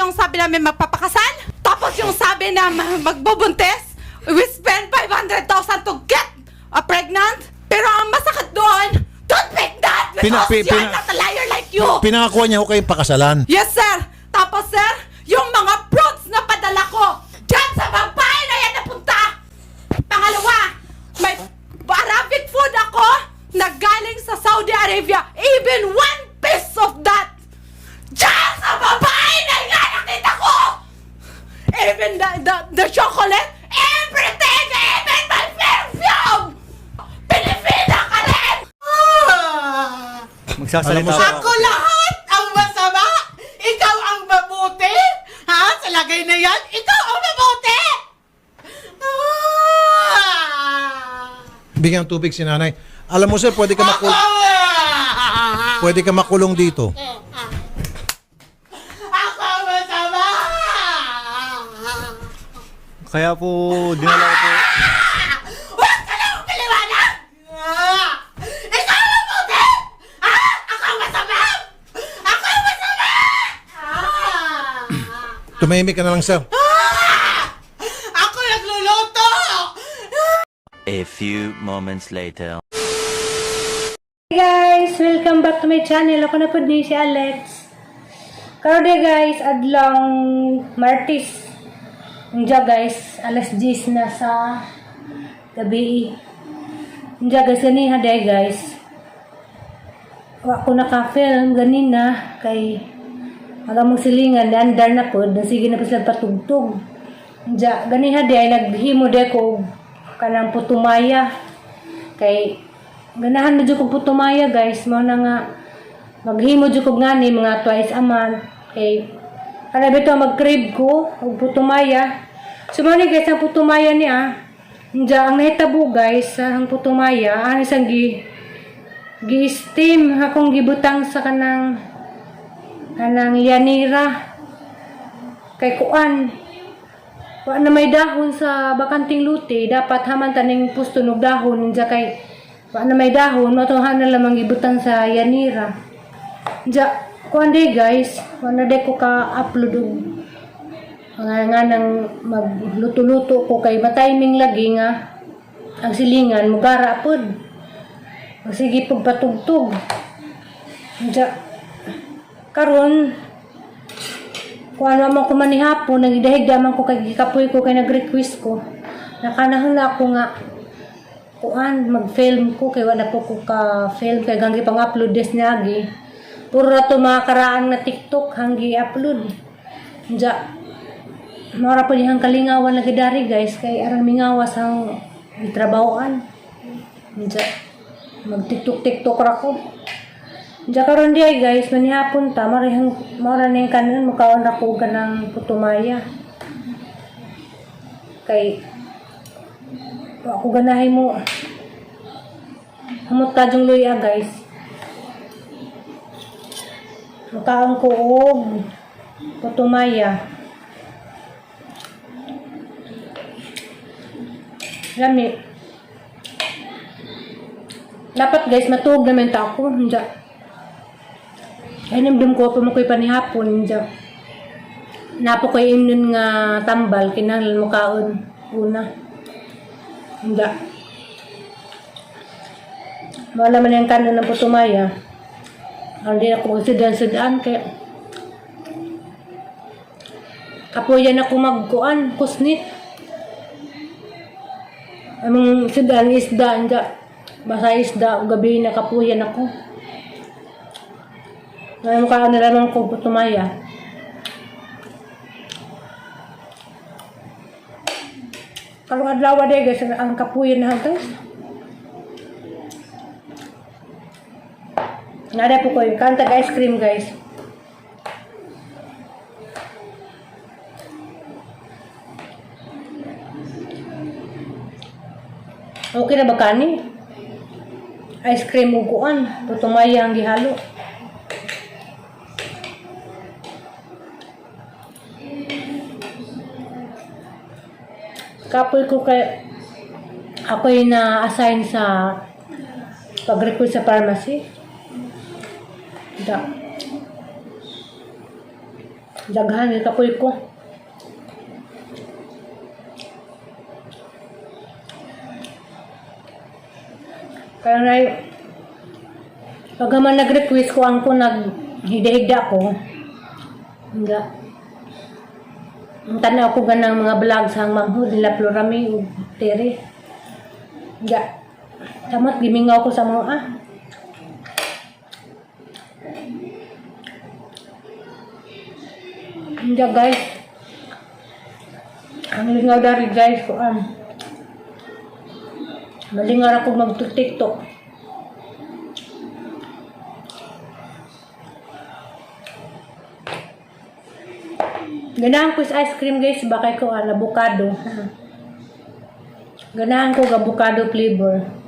yung sabi namin magpapakasal. Tapos yung sabi na magbubuntis. We spend 500,000 to get a pregnant. Pero ang masakit doon, don't pick that because you're not a liar like you. Pinangakuha niya ho kayong pakasalan. Yes, sir. Tapos, sir, yung mga fruits na padala ko, dyan sa babae na yan napunta. Pangalawa, may Arabic food ako na galing sa Saudi Arabia. Even one piece of that. Dyan sa babae na yan nakita ko. Even the chocolate, everything, even my perfume. Pilipina ka rin! Alam mo, Magsasalita sir- po Ako lahat ang masama! Ikaw ang mabuti! Ha? Sa lagay na yan, ikaw ang mabuti! Ah! Bigyan ng tubig si nanay. Alam mo sir, pwede ka makulong dito. Ako ang masama! Kaya po, dinala ko po. Huwag ka na magpaliwanag! Ah! Ikaw ang mabuti! Ha? Ako ang masama! Ako ang masama! Ah! Tumahimik ka na lang, sir. Ah! Ako nagluluto! A few moments later. Hey guys! Welcome back to my channel. Ako na po ni si Alex. Karon guys, adlong Martis. Unja guys, alas 10 na sa gabi. Unja guys, ganiha day guys. Wa ko naka-film ganina kay aga mong silingan andar na po, sige na po sila patugtog. Unja ganiha day naghimo day ko kanang putumaya kay ganahan mo jud kog putumaya guys, mao na nga maghimo jud kog ngani mga twice a month kay kana bitaw mag-crave ko og putumaya. So mao ni guys ang putumaya niya. Unja ang nahitabo guys ang putumaya ani sang gi gi-steam akong gibutang sa kanang kanang yanira kay kuan wa na may dahon sa bakanting luti, dapat haman taning pusto nog dahon, unja kay wa na may dahon mo na lamang gibutang sa yanira. Unja kuan day guys, wa na day ko ka upload og nga nga nang magluto-luto ko kay matiming lagi nga ang silingan mugara pod, sige pag patugtog. Unja karon kung ano man ko manihapon, nagidahig man ko kay gikapoy ko kay nag-request ko. Nakanahon na ako nga kuan mag-film ko kay wala po ko ka-film kay ganggi pang upload des niagi. Puro ra to mga karaan na TikTok hanggi upload. Unja mora po niyang kalingawan lagi dari guys kay arang mingawas ang gitrabahoan. Unja mag TikTok TikTok ra ko. Diya karon di ay guys, manihapon ta, marihang mora ning kanon mukaon ra ko kanang putumaya. Kay wa ko ganahay mo. Hamot ka jung luya guys. Mukaon ko og putumaya. Lami. Dapat guys, matuog naman ta ako. Diya. Ay, nimdum ko pa mo ko'y panihapon. Diya. Napo ko'y imnon nga tambal, kinahanglan mo kaon. Una. Diya. Wala man yung kanon ng putumaya. Hindi ako magsidan-sidan kaya kapuyan ako magkuan, kusnit. Among sidan isda, diya. Basta isda, gabi na kapuyan ako. Ngayon mukha na lamang ko putumaya. Karong adlaw day guys, ang kapuyan na guys. Nada po ko yung kantag ice cream guys. Okay na ba kani? Ice cream ug kuan, putumaya ang gihalo. Kapoy ko kay ako'y na-assign sa pag-recruit sa pharmacy. Da. Daghan kapoy ko. Kaya na pag man nag-request ko ang ko nag higda-higda ko. Nga. Ang tanaw ko ganang mga vlog sa manghud nila Florami ug Tere. Nga. Tamot gimingaw ko sa mga ah. Hindi guys. Ang lingaw dari guys ko am. Malingaw ako mag-TikTok. Ganahan ko sa ice cream guys, bakay ko ang avocado. Ganahan ko og avocado flavor.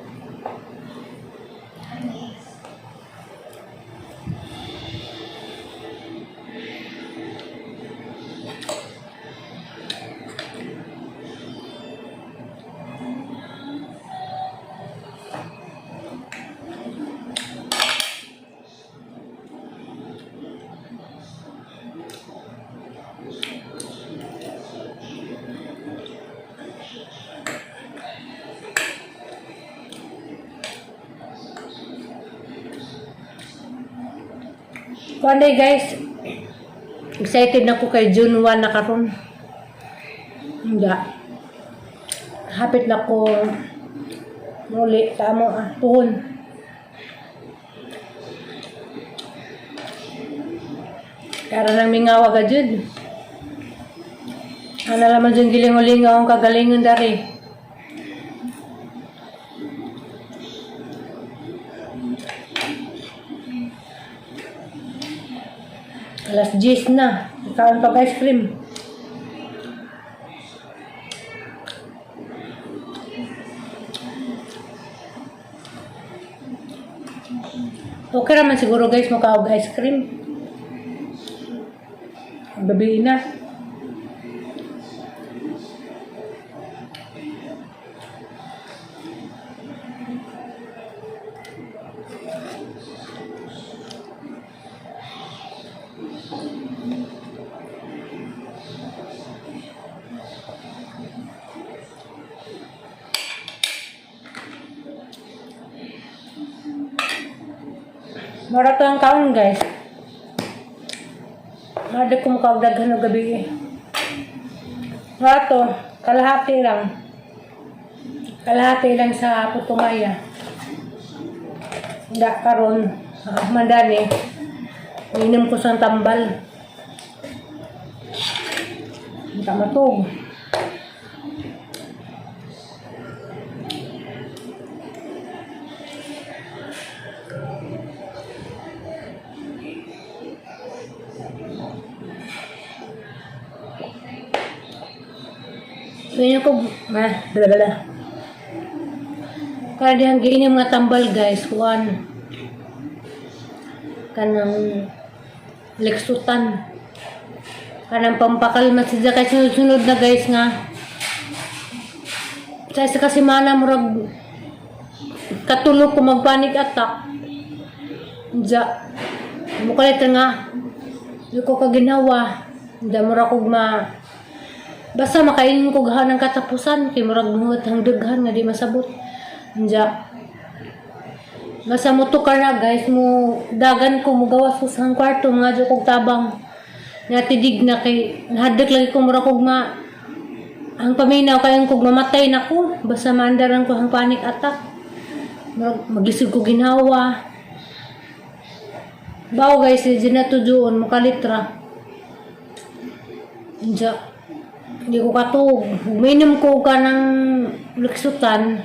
Kuan day guys, excited na ko kay June 1 na karon. Hindi. Hapit na ko muli sa amo ah, tuhon. Kara nang mingawa ka jud. Ano naman dyan gilingaw-lingaw ang kagalingon dari. Alas 10 na. Ikaw ang pag-ice cream. Okay raman siguro guys makaog ice cream. Gabi na. Mura to ang kaon guys. Mada ko makaog daghan og gabi eh. Mura to, kalahati lang. Kalahati lang sa Putumaya. Hindi karon, ah, mandani. Inom ko sa tambal. Hindi matug. Ganyan ko, ah, bla bla. Kaya dihang giinom nga tambal guys, kuan. Kanang leksutan. Kanang pampakalma siya kay sunod-sunod na guys nga. Sa isa kasi mana murag katulog ko mag-panic attack. Diya. Mukalit nga. Di ko kaginawa. Diya murag kog ma basta makainin ko gahan ang katapusan kay murag bungot ang daghan nga di masabot. Diya. Basta mo tukar na guys mo dagan ko mo gawas ko sa kwarto mga jud kog tabang. Natidig na kay nahadlok lagi ko murag kog ma ang paminaw kay kog mamatay na ko basta maandaran ko ang panic attack. Murag maglisod ko ginawa. Bawo guys, di na tujuon mo kalitra. Diya. Hindi ko katuog. Uminom ko ka ng liksutan.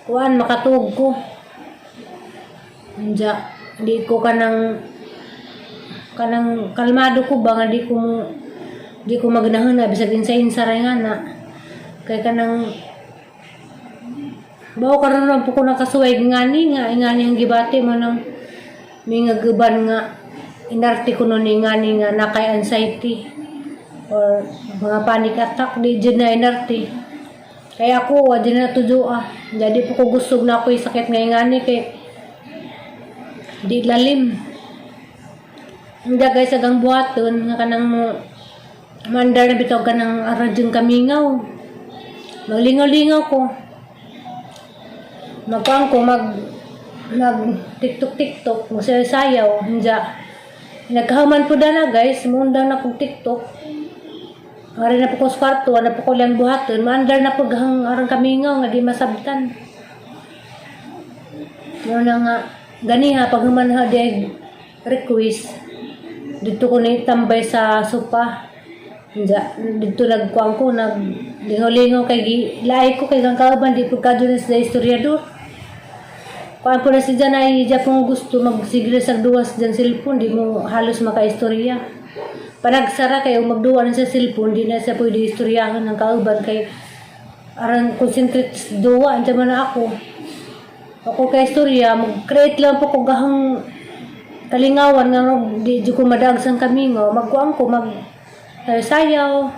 Kuan, makatuog ko. Diya. Hindi ko ka ng kanang kalmado ko ba nga di ko magnahon na bisag insa-insa ra nga na kay kanang bawo karon lang po ko nakasuway ngani nga ngani ang gibati mo nang may nga guban nga inarte ko nun ngani nga nakay anxiety or mga panic attack di dyan na inarte kaya ako wa di na tujo ah jadi po ko gustog na ako yung sakit nga ngani kay di lalim. Hindi guys, agang buhaton nga kanang mo mandar na bitaw ka ng radyong kamingaw. Maglingaw-lingaw ko. Magkuhan ko, mag TikTok TikTok, magsayaw, hindi. Nagkahuman po na guys, muundang na kong TikTok. Ari na po ko sa kwarto, na po ko lang buhaton, maandar na po gahang arang kamingaw nga di masabtan. Mo na nga, ganiha, pag human ha, di request, dito ko na tambay sa sopa. Diya, dito nagkuhan ko, nag lingaw-lingaw kay gi, laay ko kay kang kauban, di po kadto na sa istoryador. Kuan po na si Jan ay diya pong gusto magsigil sa duwas dyan cellphone, di mo halos makaistorya. Panagsara kayo magduwa na sa cellphone, di na siya pwede istoryahan ng kauban kay aran concentrate sa duwa, andiyan man na ako. Ako kay istorya, mag-create lang po ko gahang kalingawan nga no, di jud ko madaag sang kamingo, magkuan ko mag sayaw,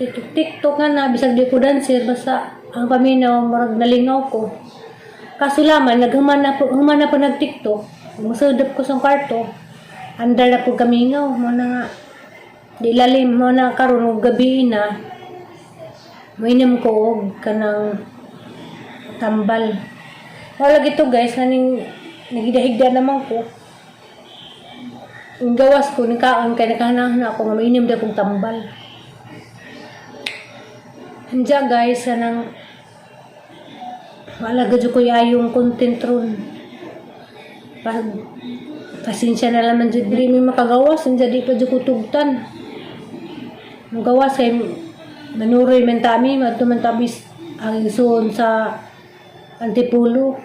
TikTok TikTok nga na bisag di ko dancer basta ang paminaw murag nalingaw ko. Kaso laman naghuman na po human na po nag TikTok, musudop ko sa kwarto. Andar na po kamingaw mo na nga. Di lalim mo na karon og gabi na. Mainom ko og kanang tambal. Wala gito guys, naning nagidahigda naman ko. Ang gawas ko, nikaon kay nakahanang na ako nga mainom daw kong tambal. Andiya guys, anang wala gadyo ko yung content ron. Pag pasensya na laman jud dili mi makagawas, andiya di pa jud ko tugtan. Ang gawas kay manuroy man tami, madto man tami ang isuon sa Antipulo.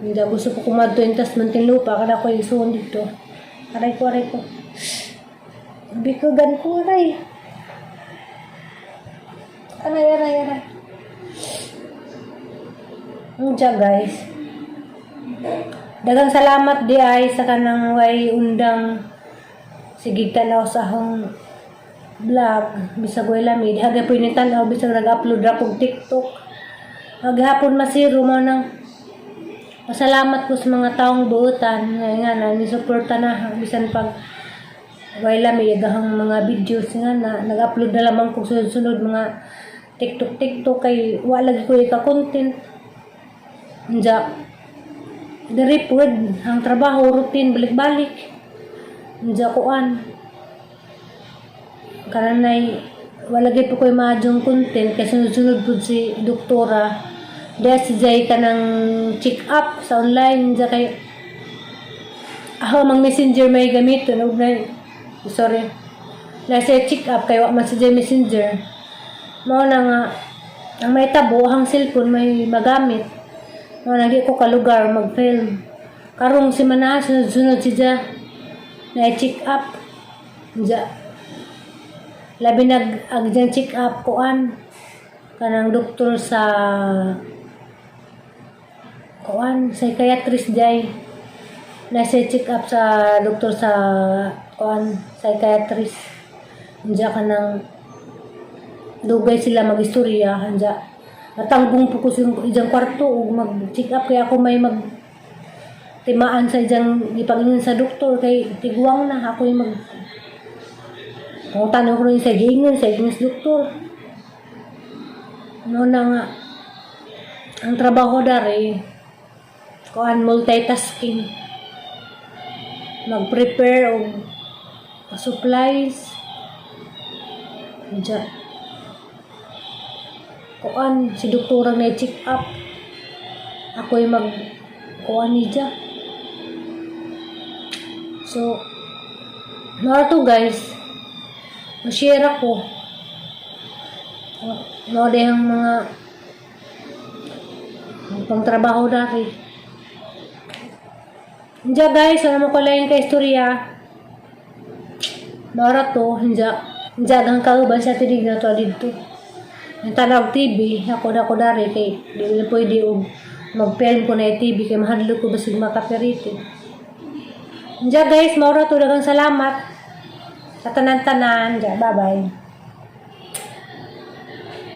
Hindi gusto ko kumadto intas Muntinlupa kada ko isuon dito. Aray ko, aray ko. Bikugan ko, aray. Aray, aray, aray. Unja guys. Daghang salamat di ay sa kanang way undang sige tanaw sa akong vlog bisag way lami diha po ni tanaw bisag nag-upload ra kog TikTok. Maghapon masiro mo nang pasalamat ko sa mga taong buotan nga nga na nisuporta na bisan pag way lami gahang mga videos nga na nag-upload na lamang kog sunod-sunod mga TikTok TikTok kay wala lagi ko ika-content. Unja diri pod ang trabaho routine balik-balik. Unja kuan kananay wala gyud po ko'y maadyong content kay sunod-sunod pud si doktora. Diya si Jay kanang check up sa online diya kay ako mang messenger may gamiton og na sorry na siya check up kay wa man si Jay messenger mao na nga ang may tabo ang cellphone may magamit mao na di ko kalugar mag-film karong si mana sunod-sunod si Jay na check up diya labi nag ag dyan check up kuan kanang doktor sa kuan psychiatrist jay nasa check up sa doktor sa kuan psychiatrist anja kanang dugay sila magistorya anja natanggong po ko sa ijang kwarto ug mag check up kaya ako may mag timaan sa ijang gipangingon sa doktor kay tiguang na ako yung mag pangutan ko rin sa giingon sa doktor. No na nga ang trabaho dari kuan multitasking mag-prepare og supplies Diya. Kuan si doktora na check up ako yung mag kuan niya. So mao to guys, ma-share ako mao ang mga pangtrabaho dati. Diya guys, wala mo ko lang kay istorya. Mara to, hinja. Hinja ang kauban sa tinig na to dito. Ang tanaw TV, ako na ko dari kay di na pwede og mag-film ko na yung TV kay mahadlok ko basig makaperite. Hinja guys, maura to, daghang salamat sa tanan-tanan. Diya, bye-bye.